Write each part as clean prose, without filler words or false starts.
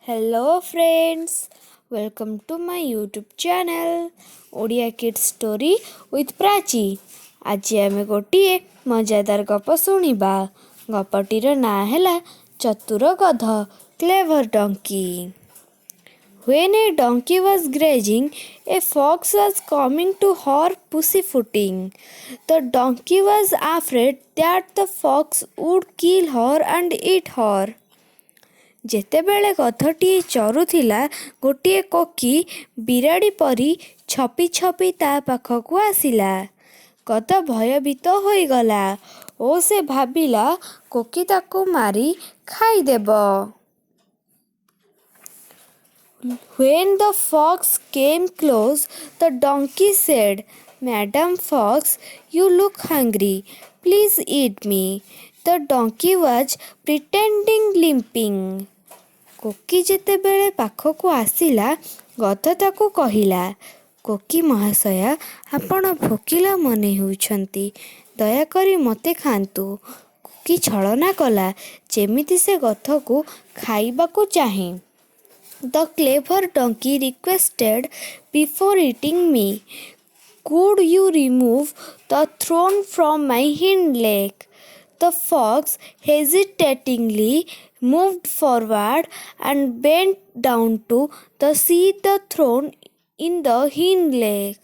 Hello friends, welcome to my YouTube channel Odia Kids Story with Prachi. ଆଜି ଆମେ ଗୋଟିଏ ମଜାଦାର ଗପ ଶୁଣିବା। ଗପଟିର ନାଁ ହେଲା ଚତୁର ଗଧ, clever donkey. When a donkey was grazing, a fox was coming to her pussyfooting. The donkey was afraid that the fox would kill her and eat her. ଯେତେବେଳେ ଗଧଟିଏ ଚରୁଥିଲା, ଗୋଟିଏ କୋକି ବିରାଡ଼ି ପରି ଛପି ଛପି ତା ପାଖକୁ ଆସିଲା। ଗଧ ଭୟଭୀତ ହୋଇଗଲା ଓ ସେ ଭାବିଲା କୋକି ତାକୁ ମାରି ଖାଇଦେବ। When the fox came close, the donkey said, "Madam Fox, you look hungry. Please eat me." The donkey was pretending limping. Koki ଯେତେବେଳେ ପାଖକୁ ଆସିଲା, ଗଧ ତାକୁ କହିଲା, "କୋକି ମହାଶୟା, ଆପଣ ଭୋକିଲା ମନେ ହେଉଛନ୍ତି। ଦୟାକରି ମୋତେ ଖାଆନ୍ତୁ।" କୋକି ଛଳନା କଲା ଯେମିତି ସେ ଗଧକୁ ଖାଇବାକୁ ଚାହେଁ। The clever donkey requested, "Before eating me, could you remove the thorn from my hind leg?" The fox hesitatingly moved forward and bent down to the see the thorn in the hind leg.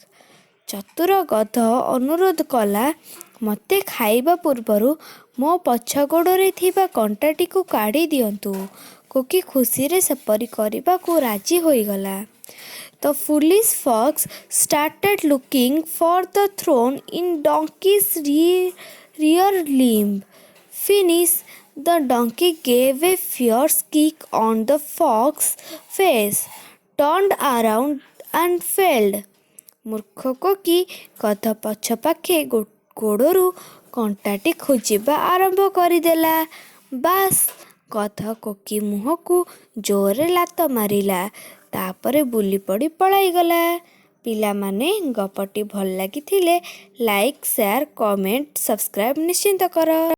ଚତୁର ଗଧ ଅନୁରୋଧ କଲା, "ମୋତେ ଖାଇବା ପୂର୍ବରୁ ମୋ ପଛ ଗୋଡ଼ରେ ଥିବା କଣ୍ଟାଟିକୁ କାଢ଼ି ଦିଅନ୍ତୁ।" କୋକି ଖୁସିରେ ସେପରି କରିବାକୁ ରାଜି ହୋଇଗଲା। The foolish fox started looking for the thorn in donkey's rear limb. Finish, the donkey gave a fierce kick on the fox's face, turned around and fled. ମୂର୍ଖ କୋକି ଗଧ ପଛ ପାଖ ଗୋଡ଼ରୁ କଣ୍ଟାଟି ଖୋଜିବା ଆରମ୍ଭ କରିଦେଲା। ବାସ୍, ଗଧ କୋକି ମୁହଁକୁ ଜୋରରେ ଲାତ ମାରିଲା। ତାପରେ ବୁଲିପଡ଼ି ପଳାଇଗଲା। ପିଲାମାନେ, ଗପଟି ଭଲ ଲାଗିଥିଲେ ଲାଇକ୍, ସେୟାର, କମେଣ୍ଟ, ସବସ୍କ୍ରାଇବ୍ ନିଶ୍ଚିତ କର।